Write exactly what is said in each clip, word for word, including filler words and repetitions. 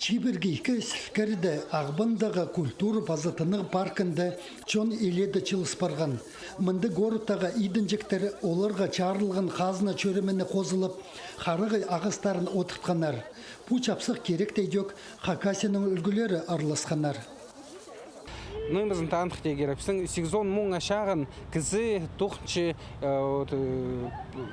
Кибіргі ікі сілкерде Ағбандағы культура паза тынағ паркында чон илееде чылыс парған. Мында городтағы идінҷектер оларға чарылған хазна чӧріміне хозылып, харағай ағастарын одыртханнар. Пу чапсых киректе ідӧк Хакасияның ӱлгӱлері араласханнар. Нымызын таныхтирға кирек. Пістің сигізон муңа чағын кізі тоғынча, э, вот, э,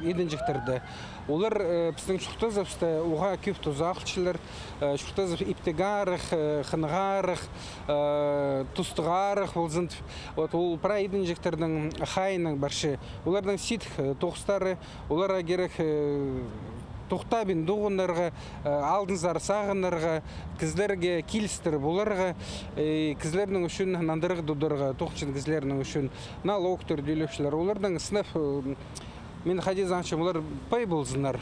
идінҷектерде. Олар, э, пістің чуртазыбыста уғаа кӧп тузалығ алчалар, э, чуртазыбыс иптіг арах, э, хынығ арах, э, тустығ арах ползын тіп. Вот ол прай идінҷектернің хайынаң парча. Оларның сидік, э, тоғыстары, оларға кирек, э, тохтабин тоғынарға, э, алдынзар сағынарға, кізілерге килістіре поларға, э, кізілернің ӱчӱн нандырығ тударға, тоғынчатхан кізілернің ӱчӱн налогтар тӧлепчелер. Оларның сынап, э, мин хайди сағынчам, олар пай ползыннар.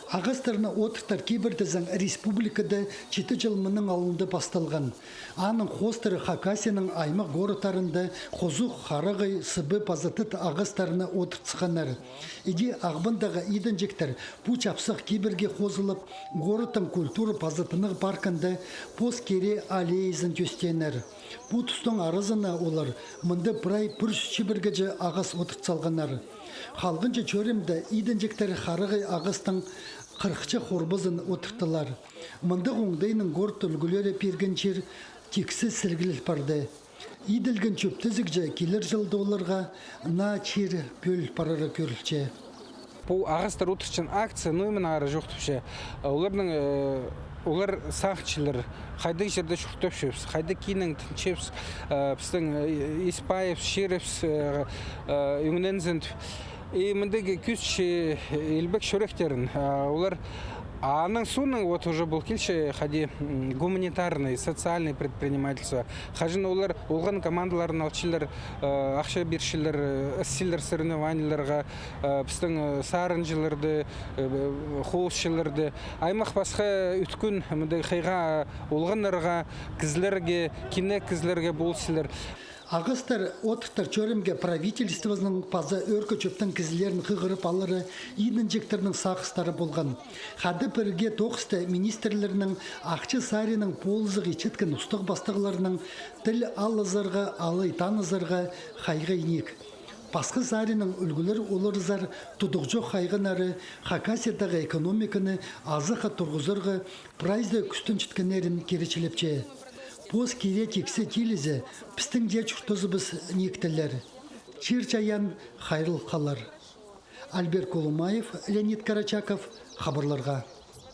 Ағастарны одыртар кибірдезің республикада читі чыл мының алнында пасталған. Аның хоостыра Хакасияның аймах городтарында хозух, харағай, сыбы паза тыт ағастарны одыртысханнар. Іди Ағбандағы идінҷектер пу чапсых кибірге хозылып, городтың культура паза тынағ паркында пос кире аллеязын тӧстееннер. Пу тустың аразына олар мында прай пір чӱс чибіргеҷе ағас одырт салғаннар. Халғанҷы чӧрімде идінҷектер харағай ағастың хырыхча хорбазын одырттылар. Мындағ оңдайның город ӱлгӱлері пирген чир тиксі сілгілел парды. Иділген чӧптезігҷе килер чылда оларға наа чир пӧл парары кӧрілче. Пу ағастар одыртчаң акция ноо мин ары чоохтапча. Оларның, э, олар сағынчалар, хайдағ чирде чуртапчабыс, хайдағ киинең тынчабыс, э, пістің, э, ис-пайыбыс, чирібіс, э, э, ӧңнензін тіп. И мындағ кӧзітче илбек чӱректерін, а, олар. Аның соонаң вот уже пол килче хайди, м, гуманитарный, социальный предпринимательство. Хаҷан олар олған командаларын алчалар, э, ахча пирчелер, э, ысчалар соревнованиеларға, э, пістің, э, сарынҷыларды, э, хоосчыларды. Аймах пасха ӧткін мындағ хайға олғаннарға, кізілерге, кинек кізілерге полчалар. Ағастар одыртар чӧрімге правительствозының паза ӧӧркі чӧптің кізілерін хығырып алары идінҷектернің сағыстары полған. Хада пірге тоғыста министрлернің, ахча саринаң полызығ итчеткен устағ-пастағларның тіл алызарға алай танызарға хайға ниик. Пасха саринаң ӱлгӱлер оларзар тудығҷох хайғаннары Хакасиядағы экономиканы азахха турғызарға прайзы кӱстенчеткеннерін киречілепче. Пос кире тиксі тилізе пістің дее чуртазыбыс нииктелер. Чир-чайаан хайраллап халар. Альберт Колумаев, Леонид Карачаков, хабарларға.